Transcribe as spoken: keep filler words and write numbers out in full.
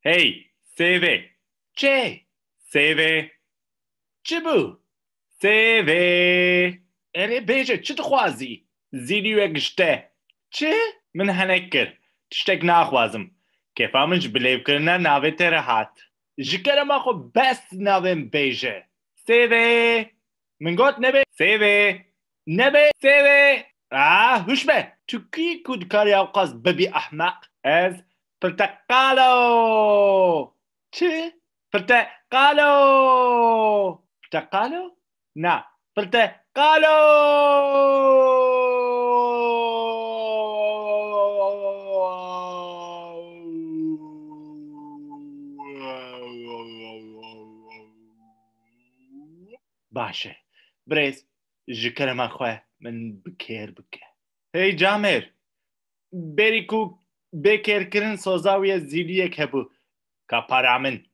Hey, sêvê. Çê? Sêvê. Çi bû? Sêvê. Erê bêje, çi dixwazî? Zîlîwek ji te. Çi? Min henek kir. Tiştek naxwazim. Kêfa min ji bilêvkirina navê te re hat. Ji kerema xwe bes navê min bêje. Sêvê. Min got nebe sêvê. Nebe sêvê. Ah, hûş be. Tu kî ku dikarî ewqas bibî ehmeq? Ez pirteqalo. Çi? Pirteqalo. Pirteqalo? Na. Pirteqalo. Baş e. Birêz, ji kerema xwe min bi kêr bike. Hey camêr, berî ku bê kêrkirin soza wî ye zîliyek hebû. Ka para min.